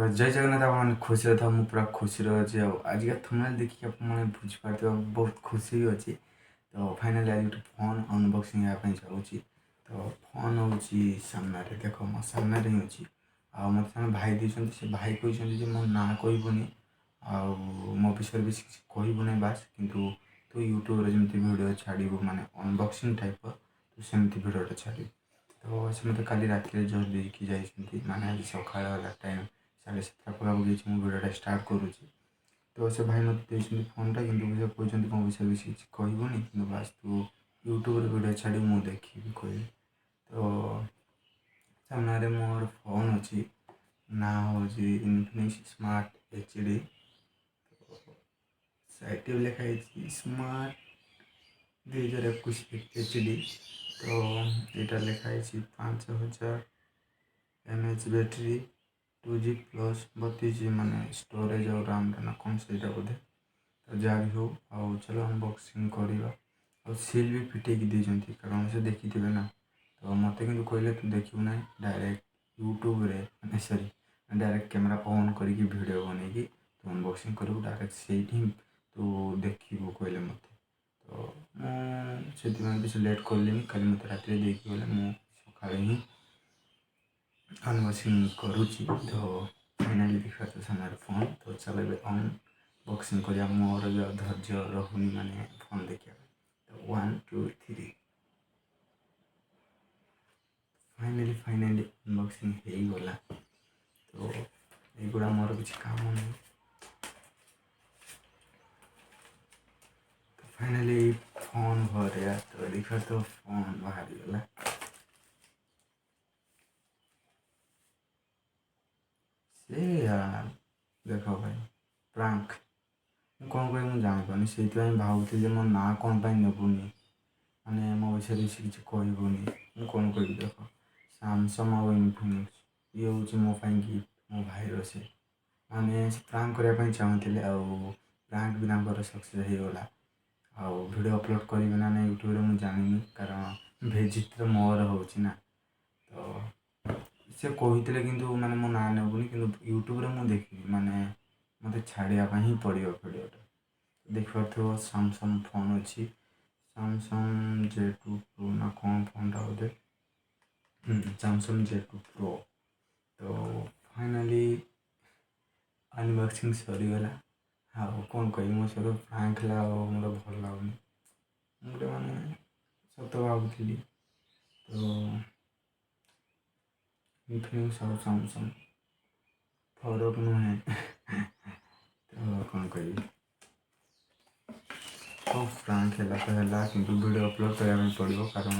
ତ ଜୟ ଜଗନ୍ନାଥ। ଆପଣମାନେ ଖୁସିରେ ଥାଉ, ମୁଁ ପୁରା ଖୁସିରେ ଅଛି। ଆଉ ଆଜିକା ଥମ୍ବନେଲ୍ ଦେଖିକି ଆପଣମାନେ ବୁଝିପାରୁଥିବେ, ବହୁତ ଖୁସି ବି ଅଛି। ତ ଫାଇନାଲି ଆଜି ଗୋଟେ ଫୋନ୍ ଅନବକ୍ସିଂ ହେବା ପାଇଁ ଯାଉଛି। ତ ଫୋନ୍ ହେଉଛି ସାମ୍ନାରେ, ଦେଖ, ମୋ ସାମ୍ନାରେ ହିଁ ଅଛି। ଆଉ ମୋତେ ଜଣେ ଭାଇ ଦେଇଛନ୍ତି। ସେ ଭାଇ କହିଛନ୍ତି ଯେ ମୋ ନାଁ କହିବୁନି ଆଉ ମୋ ବିଷୟରେ ବେଶୀ କିଛି କହିବୁ ନାହିଁ, ବାସ୍ କିନ୍ତୁ ତୁ ୟୁଟ୍ୟୁବରେ ଯେମିତି ଭିଡ଼ିଓ ଛାଡ଼ିବୁ, ମାନେ ଅନବକ୍ସିଂ ଟାଇପ୍ର, ତୁ ସେମିତି ଭିଡ଼ିଓଟା ଛାଡ଼ିବୁ। ତ ସେ ମୋତେ କାଲି ରାତିରେ ଜଷ୍ଟ ଦେଇକି ଯାଇଛନ୍ତି, ମାନେ ଆଜି ସକାଳ ହେଲା ଟାଇମ୍ 7:30 ପାଖାପାଖି ହେଇଛି, ମୁଁ ଭିଡ଼ିଓଟା ଷ୍ଟାର୍ଟ କରୁଛି। ତ ସେ ଭାଇ ମୋତେ ଦେଇଛନ୍ତି ଫୋନ୍ଟା, କିନ୍ତୁ ସେ କହୁଛନ୍ତି ମୋ ବିଷୟରେ ବେଶୀ କିଛି କହିବୁନି, କିନ୍ତୁ ବାସ୍ ତୁ ୟୁଟ୍ୟୁବରେ ଭିଡ଼ିଓ ଛାଡ଼ିବୁ, ମୁଁ ଦେଖିବି କହିଲି। ତ ସାମ୍ନାରେ ମୋର ଫୋନ୍ ଅଛି, ନାଁ ହେଉଛି ଇନଫିନିକ୍ସ ସ୍ମାର୍ଟ HD। ସାଇଡ଼୍ରେ ବି ଲେଖା ହେଇଛି ସ୍ମାର୍ଟ 2021 HD। ତ ଏଇଟା ଲେଖା ହେଇଛି 5000 mAh battery, 2G plus 32, ମାନେ ଷ୍ଟୋରେଜ୍ ଆଉ ରାମ୍ଟା ନା କ'ଣ ସେଇଟା ବୋଧେ। ତ ଯାହା ବି ହଉ, ଆଉ ଚାଲ ଅନବକ୍ସିଂ କରିବା। ଆଉ ସିଲ୍ ବି ଫିଟେଇକି ଦେଇଛନ୍ତି, କାରଣ ସେ ଦେଖିଥିବେ ନା। ତ ମୋତେ କିନ୍ତୁ କହିଲେ ତୁ ଦେଖିବୁ ନାହିଁ, ଡାଇରେକ୍ଟ ୟୁଟ୍ୟୁବରେ, ମାନେ ସରି, ଡାଇରେକ୍ଟ କ୍ୟାମେରା ଅନ୍ କରିକି ଭିଡ଼ିଓ ବନେଇକି ତୁ ଅନବକ୍ସିଂ କରିବୁ, ଡାଇରେକ୍ଟ ସେଇଠି ହିଁ ତୁ ଦେଖିବୁ କହିଲେ ମୋତେ। ତ ମୁଁ ସେଥିପାଇଁ ବେଶୀ ଲେଟ୍ କଲିନି। କାଲି ମୋତେ ରାତିରେ ଦେଇକି ଗଲେ, ମୁଁ ସକାଳେ ହିଁ ଅନବକ୍ସିଂ କରୁଛି। ତ ଫାଇନାଲି ଦେଖିବା ତ ସାମ୍ନାରେ ଫୋନ୍। ତ ଚାଲ ଏବେ ଅନବକ୍ସିଂ କରିବା। ମୋର ବି ଆଉ ଧୈର୍ଯ୍ୟ ରହୁନି, ମାନେ ଫୋନ୍ ଦେଖିବା ପାଇଁ। ତ 1, 2, 3। ଫାଇନାଲି ଫାଇନାଲି ଅନବକ୍ସିଂ ହେଇଗଲା। ତ ଏଇଗୁଡ଼ା ମୋର କିଛି କାମ ନାହିଁ। ତ ଫାଇନାଲି ଫୋନ୍ ଭରିଆ। ତ ଦେଖିବା, ତ ଫୋନ୍ ବାହାରିଗଲା। ସେ ଦେଖ ଭାଇ, ପ୍ରାଙ୍କ ମୁଁ କ'ଣ କହିବି ମୁଁ ଜାଣିପାରୁନି। ସେଇଥିପାଇଁ ଭାବୁଥିଲି ଯେ ମୋ ନାଁ କ'ଣ ପାଇଁ ନେବୁନି, ମାନେ ମୋ ବିଷୟରେ ବେଶୀ କିଛି କହିବୁନି। ମୁଁ କ'ଣ କହିବି? ଦେଖ, ସାମସଙ୍ଗ ଆଉ ଇନଫିନିକ୍ସ, ଇଏ ହେଉଛି ମୋ ପାଇଁ ଗିଫ୍ଟ ମୋ ଭାଇର। ସେ ମାନେ ସେ ପ୍ରାଙ୍କ କରିବା ପାଇଁ ଚାହୁଁଥିଲେ ଆଉ ପ୍ରାଙ୍କ ବି ତାଙ୍କର ସକ୍ସେସ୍ ହେଇଗଲା। ଆଉ ଭିଡ଼ିଓ ଅପଲୋଡ଼ କରିବେ ନା ନାହିଁ ୟୁଟ୍ୟୁବରେ ମୁଁ ଜାଣିନି, କାରଣ ବେଜିତ ତ ମୋର ହେଉଛି ନା। ତ ସେ କହିଥିଲେ କିନ୍ତୁ ମାନେ ମୋ ନାଁ ନେବୁନି, କିନ୍ତୁ ୟୁଟ୍ୟୁବରେ ମୁଁ ଦେଖିବି, ମାନେ ମୋତେ ଛାଡ଼ିବା ପାଇଁ ହିଁ ପଡ଼ିବ ଭିଡ଼ିଓଟା। ଦେଖିପାରୁଥିବ, ସାମସଙ୍ଗ ଫୋନ୍ ଅଛି, ସାମସଙ୍ଗ J2 pro ନା କ'ଣ ଫୋନ୍ଟା ବୋଧେ, ସାମସଙ୍ଗ J2 pro. ତ ଫାଇନାଲି ଅନବକ୍ସିଂ ସରିଗଲା। ଆଉ କ'ଣ କହିବି? ମୋ ସହିତ ପ୍ରାଙ୍କ ହେଲା ଆଉ ମୋତେ ଭଲ ଲାଗୁନି। ମୁଁ ଗୋଟେ ମାନେ ସତ ଭାବୁଥିଲି। ତ ଇନଫିନିକ୍ସ ଆଉ ସାମସଙ୍ଗ ଫରକ ନୁହେଁ। ତ କ'ଣ କହିବି? ହଉ, ପ୍ରାଙ୍କ ହେଲା ତ ହେଲା, କିନ୍ତୁ ଭିଡ଼ିଓ ଅପଲୋଡ଼ କରିବା ପାଇଁ ପଡ଼ିବ, କାରଣ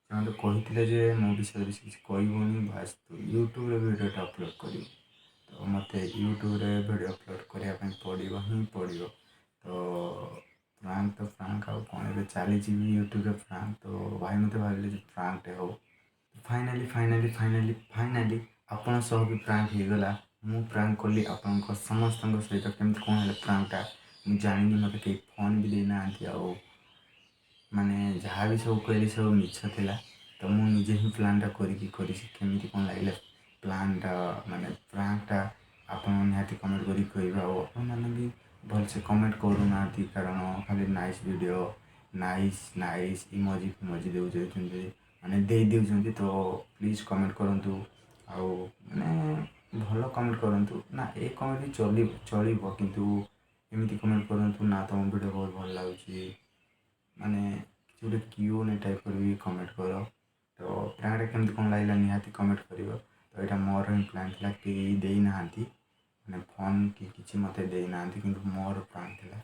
ସେମାନେ ତ କହିଥିଲେ ଯେ ମୋ ବିଷୟରେ ବେଶୀ କିଛି କହିବୁନି, ବାସ୍ ତୁ ୟୁଟ୍ୟୁବରେ ଭିଡ଼ିଓଟା ଅପଲୋଡ଼ କରିବୁ। ତ ମୋତେ ୟୁଟ୍ୟୁବରେ ଭିଡ଼ିଓ ଅପଲୋଡ଼ କରିବା ପାଇଁ ପଡ଼ିବ ହିଁ ପଡ଼ିବ। ତ ପ୍ରାଙ୍କ ତ ପ୍ରାଙ୍କ, ଆଉ କ'ଣ? ଏବେ ଚାଲିଛି ବି ୟୁଟ୍ୟୁବରେ ପ୍ରାଙ୍କ। ତ ଭାଇ ମୋତେ ଭାବିଲେ ଯେ ପ୍ରାଙ୍କଟେ ହଉ। ଫାଇନାଲି ଫାଇନାଲି ଫାଇନାଲି ଫାଇନାଲି ଆପଣ ସହ ବି ପ୍ରାଙ୍କ ହେଇଗଲା। ମୁଁ ପ୍ରାଙ୍କ କଲି ଆପଣଙ୍କ ସମସ୍ତଙ୍କ ସହିତ। କେମିତି କ'ଣ ହେଲା ପ୍ରାଙ୍କଟା ମୁଁ ଜାଣିନି। ମୋତେ କେହି ଫୋନ୍ ବି ଦେଇନାହାନ୍ତି ଆଉ ମାନେ ଯାହା ବି ସବୁ କହିଲି ସବୁ ମିଛ ଥିଲା। ତ ମୁଁ ନିଜେ ହିଁ ପ୍ଲାନ୍ଟା କରିକି କରିଛି। କେମିତି କ'ଣ ଲାଗିଲା ପ୍ଲାନ୍ଟା, ମାନେ ପ୍ରାଙ୍କଟା, ଆପଣ ନିହାତି କମେଣ୍ଟ କରିକି କହିବେ। ଆଉ ଆପଣମାନେ ବି ଭଲସେ କମେଣ୍ଟ କରୁନାହାନ୍ତି, କାରଣ ଖାଲି nice video, nice nice emoji ଫିମୋଜି ଦେଉଛନ୍ତି, ମାନେ ଦେଇ ଦେଉଛନ୍ତି। ତ ପ୍ଲିଜ୍ କମେଣ୍ଟ କରନ୍ତୁ ଆଉ ମାନେ ଭଲ କମେଣ୍ଟ କରନ୍ତୁ ନା। ଏ କମେଣ୍ଟ ବି ଚଳିବ ଚଳିବ, କିନ୍ତୁ ଏମିତି କମେଣ୍ଟ କରନ୍ତୁ ନା, ତୁମ ଭିଡ଼ିଓ ବହୁତ ଭଲ ଲାଗୁଛି, ମାନେ କିଛି ଗୋଟେ କ୍ୟୁ ଟାଇପ୍ର ବି କମେଣ୍ଟ କର। ତ ପ୍ରାଙ୍କଟା କେମିତି କ'ଣ ଲାଗିଲା ନିହାତି କମେଣ୍ଟ କରିବ। ତ ଏଇଟା ମୋର ହିଁ ପ୍ଲାନ୍ ଥିଲା। କେହି ଦେଇନାହାନ୍ତି, ମାନେ ଫୋନ୍ କି କିଛି ମୋତେ ଦେଇନାହାନ୍ତି, କିନ୍ତୁ ମୋର ପ୍ଲାନ୍ ଥିଲା।